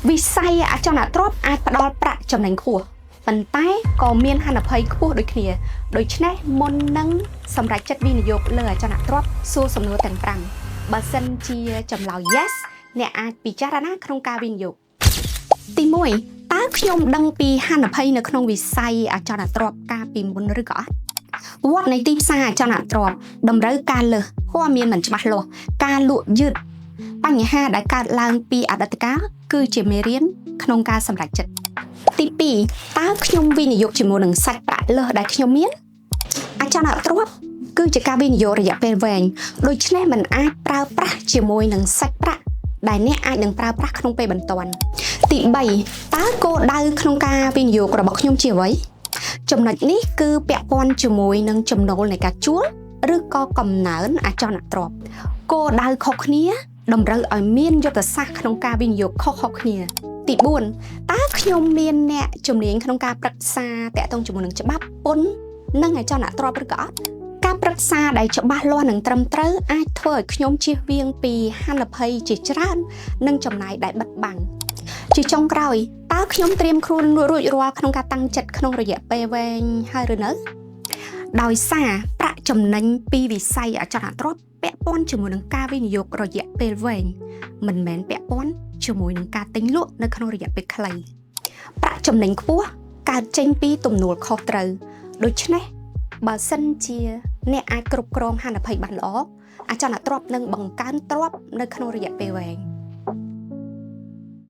វិស័យអចលនទ្រព្យអាចផ្ដល់ប្រាក់ចំណេញខ្ពស់ប៉ុន្តែក៏មានហានិភ័យខ្ពស់ដូចគ្នាដូច្នេះមុននឹងសម្រេចចិត្តវិនិយោគលើអចលនទ្រព្យសួរសំណួរទាំង5បើសិនជាចម្លើយ yes អ្នកអាចពិចារណាក្នុងការវិនិយោគទី1តើខ្ញុំដឹងពីហានិភ័យនៅក្នុងវិស័យអចលនទ្រព្យកាលពីមុនឬក៏អត់វដ្តនៃទីផ្សារអចលនទ្រព្យតម្រូវការលើសព័ត៌មានមិនច្បាស់លាស់ការលក់យឺតបញ្ហាដែលកើតឡើងពីអតីតកាលគឺជាមេរៀនក្នុងការសម្រេចចិត្តទី2តើខ្ញុំវិនិយោគជាមួយនឹងសាច់ប្រាក់លើសដែលខ្ញុំមានអចលនទ្រព្យគឺជាការវិនិយោគរយៈពេលវែងដូច្នេះมันអាចប្រើប្រាស់ជាមួយនឹងសាច់ប្រាក់ដែលអ្នកអាចនឹងប្រើប្រាស់ក្នុងពេលបន្ទាន់ទី3តើគោលដៅក្នុងការវិនិយោគរបស់ខ្ញុំជាអ្វីចំណុចនេះគឺពាក់ព័ន្ធជាមួយនឹងចំណូលនៃការជួលឬក៏កំណើនអចលនទ្រព្យគោលដៅខុសគ្នាតម្រូវឲ្យមានយុទ្ធសាស្ត្រក្នុងការវិនិយោគខុសៗគ្នាទី4តើខ្ញុំមានអ្នកជំនាញក្នុងការប្រឹក្សាតាក់ទងជាមួយនឹងច្បាប់ពន្ធនិងអចលនទ្រព្យឬក៏អត់ការប្រឹក្សាដែលច្បាស់លាស់និងត្រឹមត្រូវអាចធ្វើឲ្យខ្ញុំជៀសវាងពីហានិភ័យជាច្រើននិងចំណាយដែលបិទបាំងជាចុងក្រោយតើខ្ញុំត្រៀមខ្លួនរួចរាល់ក្នុងការតាំងចិត្តក្នុងរយៈពេលវែងហើយឬនៅដោយសារប្រាក់ចំណេញពីវិស័យអចលនទ្រព្យពាក់ព័ន្ធជាមួយនឹងការវិនិយោគរយៈពេលវែងមិនមែនពាក់ព័ន្ធជាមួយនឹងការទិញលក់នៅក្នុងរយៈពេលខ្លីប្រាក់ចំណេញខ្ពស់កើតចេញពីទំនួលខុសត្រូវដូច្នេះបើសិនជាអ្នកអាចគ្រប់គ្រងហានិភ័យបានល្អអចលនទ្រព្យនឹងបង្កើនទ្រព្យនៅក្នុងរយៈពេលវែង។